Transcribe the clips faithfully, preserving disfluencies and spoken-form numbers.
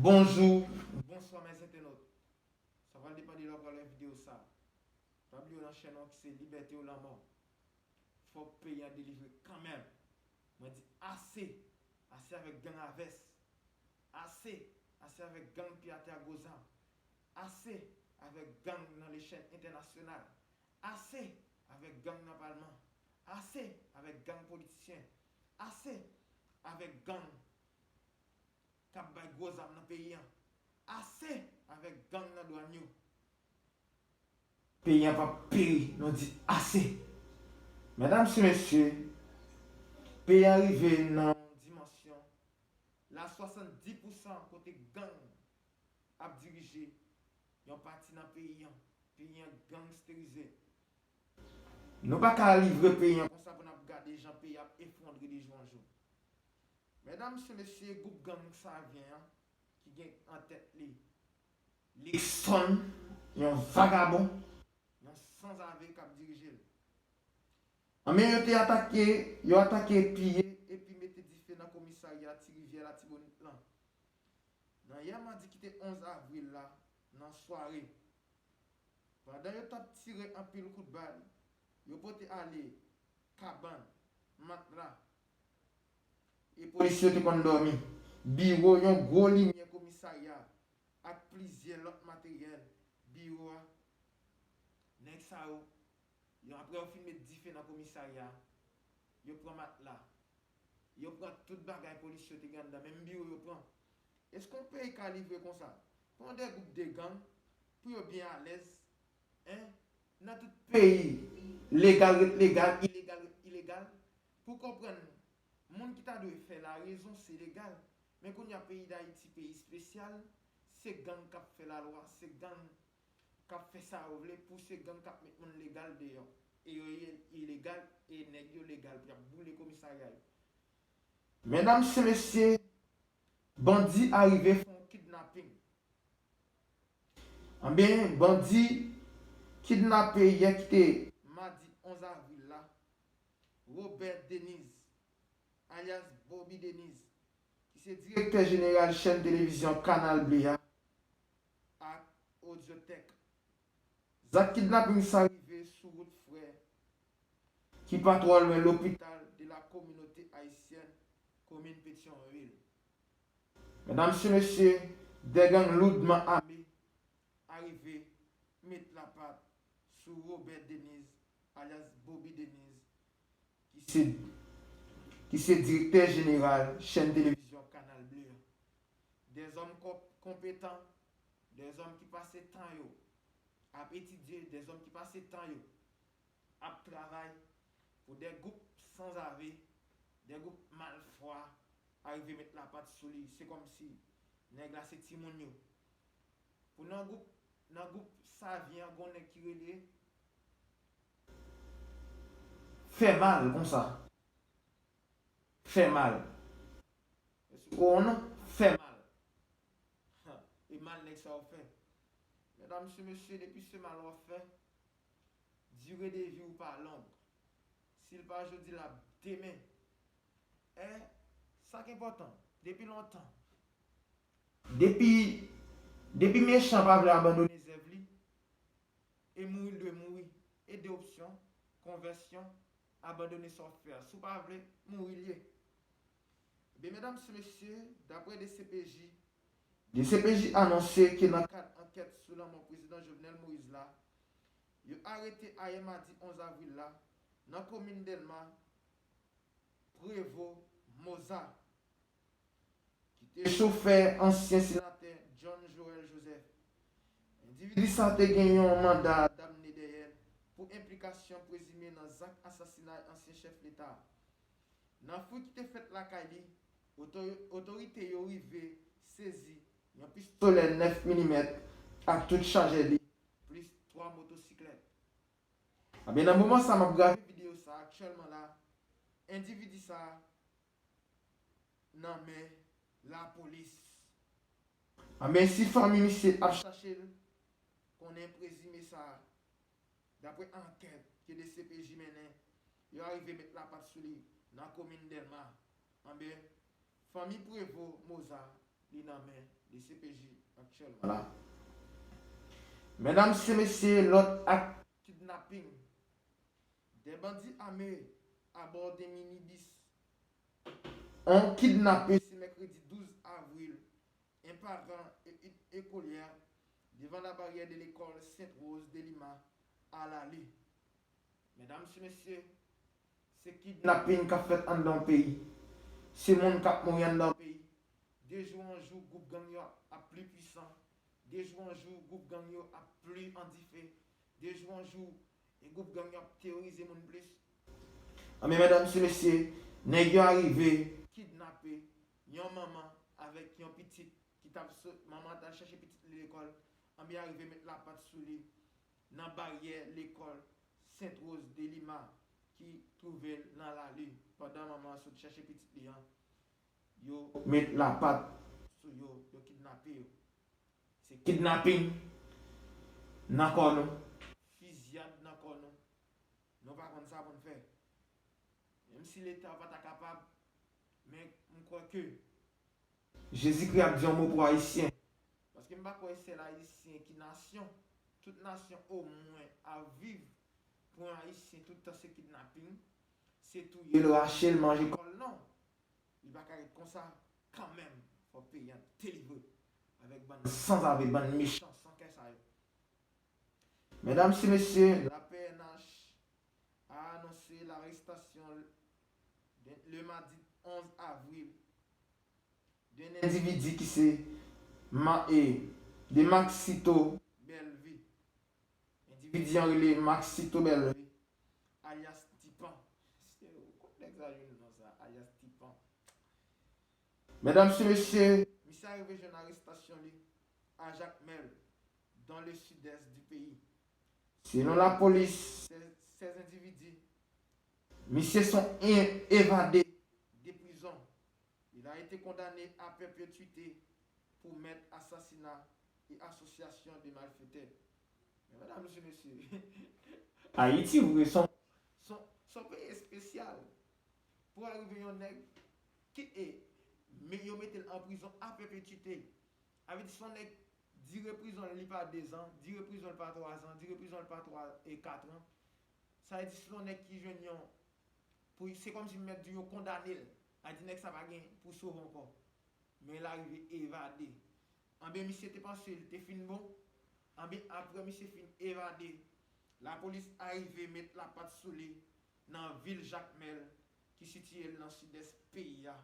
Bonjou, bonswa mes entènot. Sa pral depann de lè w pral wè videyo sa. Pa bliye w nan chèn nou ki se Libète ou Lanmò. Fòk peyi an delivre kanmenm. Mwen di ase, ase avèk gang a vès. Ase, ase avèk gang pye atè a gwo zam. Ase avèk gang nan lechèl entènasyonal. Ase avèk gang nan palman. Ase avèk gang politisyen. Ase avèk gang k ap bay gwo zam nan peyi an. Ase avèk gang nan dwàn yo. Peyi an p ap peri, nou di ase. Medam e mesye, peyi an rive nan yon dimansyon la swasanndis pousan kote gang ap dirije yon pati nan peyi an. Peyi an gangsterize. Nou pa ka livre peyi an konsa pou n ap gade jan peyi ap efondre de jou an jou. Medam e mesye, gwoup gang Savyen an ki gen an tèt li Luckson, yon vagabon, yon sanzave k ap dirije l. Anben, yo te atake, yo atake, piye epi mete dife nan komisarya Ti Rivyè Latibonit lan. Nan yè madi ki te onz avril la, nan sware, pandan yo t ap tire anpil kout bal, yo pote ale kabann, matla, e polis yo te konn dòmi, biwo, yon gwo limyè komisarya ak plizyè lòt materyèl biwo a. Nèg sa yo, yo, apre yo fin met dife nan komisarya, yo pran matla, yo pran tout bagay polis yo te gen anndan, menm biwo yo pran. Èske yon peyi ka livre konsa? Pran de gwoup de gang pou yo byen alèz, en? Nan tout peyi, legal ret legal, ilegal ret ilegal. Pou konprann, moun ki ta dwe fè larezon, se legal. Men kounye a, peyi Dayiti, peyi espesyal, se gang k ap fè lalwa, se gang k ap fè sa yo vle, pou se gang k ap met moun legal deyò. E yo ye ilegal, e nèg yo legal, pou y ap boule komisarya yo. Medam e mesye, bandi arive fè yon kidnaping. Anben, bandi kidnape yè ki te madi onz avril la, Robert Denise, alyas Bobby Denise, ki se direktè jeneral chèn televizyon Kanal Ble a, ak Audiotech. Zak kidnaping sa rive sou wout Frè, ki pa twò lwen lopital de la communauté haïtienne, komin Petyonvil. Medam e mesye, de gang loudman ame arive met lapat sou Robert Denise, alyas Bobby Denise, ki se, ki se direktè jeneral chèn televizyon Kanal Ble a. Dèzòm konpetan, dèzòm ki pase tan yo ap etidye, dèzòm ki pase tan yo ap travay pou de gwoup sanzave, de gwoup malfwa arive met lapat sou li. Se kòmsi nèg la se timoun yo. Pou nan gwoup, nan gwoup Savyen an, gon nèg ki rele Fè Mal konsa. Fè Mal. Èske w konnen Fè Mal? Ha, e mal nèg sa yo fè. Medam e mesye, depi se mal w ap fè, dire de vi w pa long. Si l pa jodi, l ap demen. E sa k enpòtan, depi lontan, depi, depi mechan pa vle abandone zèv li, e mouri l dwe mouri. E de opsyon, konvèsyon, abandone sa w ap fè a. Si w pa vle, mouri l ye. Ebyen, medam e mesye, dapre D C P J, D C P J anonse ke nan kad ankèt sou lanmò prezidan Jovenel Moïse la, yo arete ayè madi onz avril la, nan komin Dèlma, Prevo Moza, ki te chofè ansyen senatè John Joël Joseph. Endividi sa te gen yon manda damne dèyè l pou enplikasyon prezime nan zak asasinay ansyen chèf leta a. Nan fouy ki te fèt lakay li, oto-, otorite yo rive sezi yon pistolè nèf milimèt ak tout chajè li, plis twa motosiklèt. Ebyen, nan moman sa m ap grave videyo sa aktyèlman la, endividi sa nan men lapolis. Ebyen, si fanmi misye ap chache l, konnen prezime sa, dapre ankèt ke D C P J mennen, yo arive met lapat sou li nan komin Dèlma. Ebyen, fanmi Prevo Moza li nan men D C P J aktyèlman la. Medam e mesye, lòt ak kidnaping. Des bandits armés à bord d'un minibus ont kidnappé ce mercredi douze avril un parent et une écolière devant la barrière de l'école Sainte-Rose de Lima à Lali. Medam e mesye, se kidnaping k ap fèt anndan yon peyi. Se moun k ap mouri anndan yon peyi. De jou an jou, gwoup gang yo ap pli pwisan. De jou an jou, gwoup gang yo ap pli an dife. De jou an jou, e gwoup gang yo ap teworize moun plis. Anben, medam e mesye, nèg yo arive kidnape yon manman avèk yon pitit ki t ap sot, manman an t al chèche pitit li lekòl. Anben, arive met lapat sou li nan baryè lekòl Sainte Rose de Lima ki twouve l nan Lali. Pandan manman an sot chèche pitit li an, yo met lapat sou yo, yo kidnape yo. Se kidnaping nan kò nou, fiziyad nan kò nou. Nou pa konn sa pou n fè. Menm si Leta pa ta kapab, men m kwè ke Jezikri ap di yon mo pou Ayisyen. Paske m pa kwè sèl Ayisyen ki nasyon. Tout nasyon omwen ap viv. Pou yon Ayisyen, tout tan se kidnaping, se touye l, rache l, manje kò l, non. Li pa ka ret konsa kanmenm. Fò peyi a delivre avèk bann sanzave, bann mechan, san kè sa yo. Medam e mesye, la P N H a annoncé l'arrestation de, le mardi onze avril d'un individu qui se ma, e, de Maxito Bellevue. Endividi an rele Maxito Bellevue, alias Tipan. Kot nèg sa jwenn non sa, alias Tipan? Medam e mesye, misye arive jwenn arestasyon li a Jakmèl, dans le sud-est du pays. Selon lapolis, ces, ces individus, misye sont é-, évadés de prison. Il a été condamné à perpétuité pour meurtre, assassinat et association de malfaiteurs. Men medam e mesye, Ayiti vre se yon, se yon, se yon peyi espesyal. Pou arive yon nèg ki, e, men yo mete l an prizon a pèpetite. Sa vle di se yon nèg, dire prizon li pa dezan, dire prizon li pa twazan, dire prizon li pa twa e katran. Sa vle di se yon nèg ki jwenn yon, pou, se kòmsi mèt di yo kondane l. Sa vle di nèg sa pa gen pou sove ankò. Men l arive evade. Anben, misye te panse l te fin bon. Anben, apre misye fin evade, lapolis arive met lapat sou li nan vil Jakmèl, ki sitiye l nan sidès peyi a,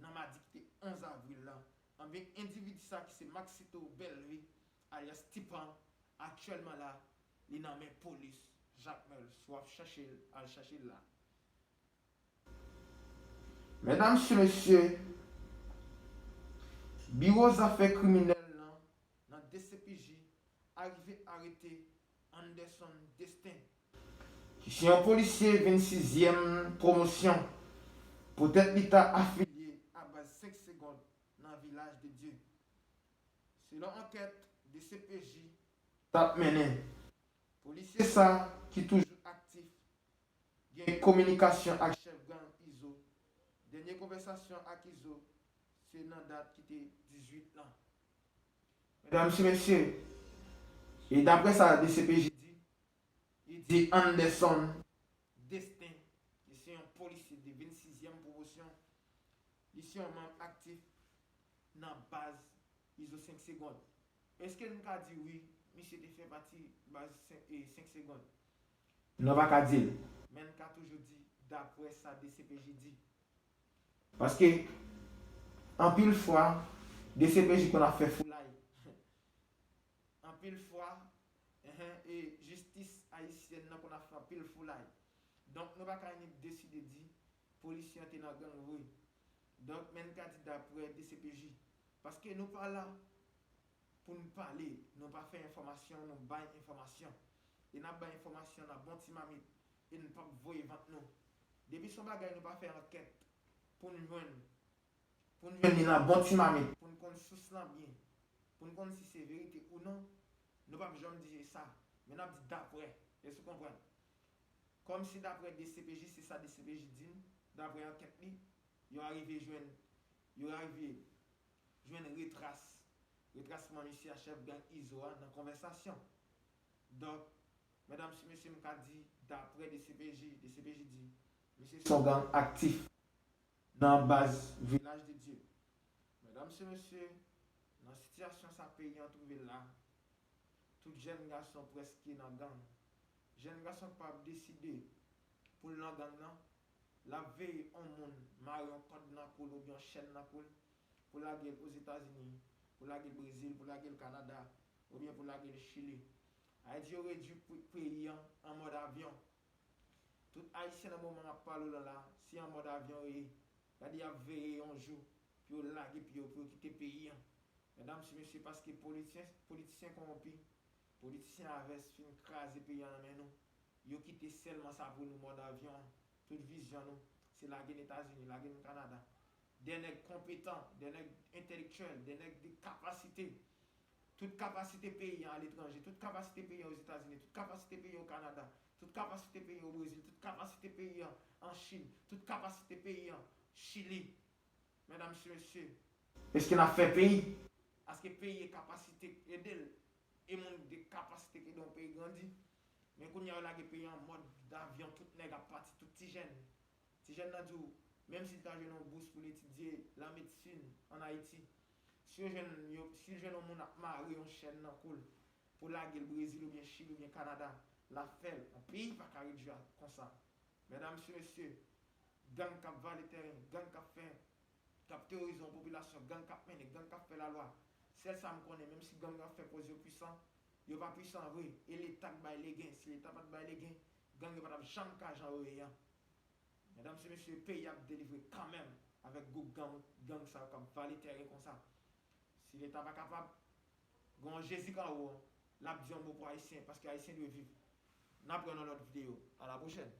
nan madi ki te onz avril la. Anben, endividi sa ki se Maxito Bellevue, alyas Tipan, aktyèlman la, li nan men polis Jakmèl. Si w ap chèche l, al chèche l la. Medam e mesye, biwo zafè kriminèl nan, nan D C P J arive arete Anderson Destin, ki se yon polisye vennsizyèm pwomosyon, poutèt li ta afilye a baz senk segond nan Vilaj de Dye. Selon ankèt D C P J t ap mennen, polisye sa, ki toujou aktif, gen kominikasyon ak chèf gang Izo. Dènye konvèsasyon ak Izo, se nan dat ki te dizuit lan. Medam e mesye, e daprè sa D C P J di, li di Anderson Destin, ki se yon polisye de vennsizyèm pwomosyon, li se yon manm aktif nan baz Izo senk segond. Èske n ka di wi, misye te fè pati baz senk, e, senk segond? Nou pa ka di l. Men n ka toujou di daprè sa D C P J di. Paske, anpil fwa, D C P J konn ap fè foulay. Anpil fwa, enhen, e jistis ayisyèn nan konn ap fè anpil foulay. Donk, nou pa ka ni deside di polisye an te nan gang vre. Donk, men n ka di daprè D C P J. Paske nou pa la pou n pale, nou pa fè enfòmasyon, nou bay enfòmasyon. E n ap bay enfòmasyon nan bon ti mamit, e n p ap voye vant nou. Depi se yon bagay nou pa fè ankèt pou n jwenn, pou n jwenn li nan bon ti mamit, pou n konn sous lan byen, pou n konn si se verite ou non, nou p ap janm di se sa, men n ap di daprè. Èske w konprann? Kòmsi daprè D C P J, se sa D C P J di n, daprè ankèt li, yo arive jwenn, yo arive jwenn retrasman misye a chèf gang Izo a nan konvèsasyon. Donk, medam e mesye, m ka di, daprè D C P J, D C P J di, misye se yon gang aktif nan baz Vilaj de Dye. Medam e mesye, nan sitiyasyon sa peyi an twouve l la, tout jèn gason prèske nan gang. Jèn gason k pa deside pou l nan gang nan, l ap veye yon moun mare yon kòd nan kou l oubyen yon chèn nan kou l, pou lage l Ozetazini, pou lage l Brezil, pou lage l Kanada, oubyen pou lage l Chili. Sa vle di yo redui pe-, peyi an an mòd avyon. Tout Ayisyen nan moman m ap pale w lan la, se an mòd avyon yo ye. Gade y ap veye yon jou pou yo lage pye yo, pou yo kite peyi an. Medam e mesye, paske politisyen, politisyen kowonpi, politisyen avès fin kraze peyi an nan men nou. Yo kite sèlman sa pou nou, mòd avyon an. Tout vizyon nou, se lage n Etazini, lage n Kanada. De nèg konpetan, de nèg entèlektyèl, de nèg de kapasite. Tout kapasite peyi an aletranje, tout kapasite peyi an Ozetazini, tout kapasite peyi an Kanada, tout kapasite peyi an Brezil, tout kapasite peyi an, an Chin, tout kapasite peyi an Chili. Medam e mesye, èske n ap fè peyi? Èske peyi e kapasite k ede l? E moun de kapasite k ede yon peyi grandi? Men kounye a yo lage peyi an mòd avyon, tout nèg ap pati, tout ti jèn. Ti jèn nan di w, menm si l ta jwenn yon bous pou l etidye lamedsin ann Ayiti, si yo jwenn, yo, si l jwenn yon moun ap mare yon chèn nan kou l pou lage l Brezil oubyen Chili oubyen Kanada, l ap fè l. Yon peyi pa ka redui a konsa. Medam e mesye, gang k ap vale tèren, gang k ap fè, k ap teworize yon popilasyon, gang k ap mennen, gang k ap fè lalwa. Sèl sa m konnen, menm si gang yo ap fè pòz yo pwisan, yo pa pwisan vre. E Leta k bay legen. Si Leta pa t bay legen, gang yo pa t ap janm ka jan yo ye an. Medam e mesye, peyi ap delivre kanmenm avèk gwoup gang, gang sa yo k ap vale tèren konsa. Si Leta pa kapab, gen yon Jezi k anwo, l ap di yon mo pou Ayisyen, paske Ayisyen dwe viv. N ap wè nan lòt videyo. A la pwochèn.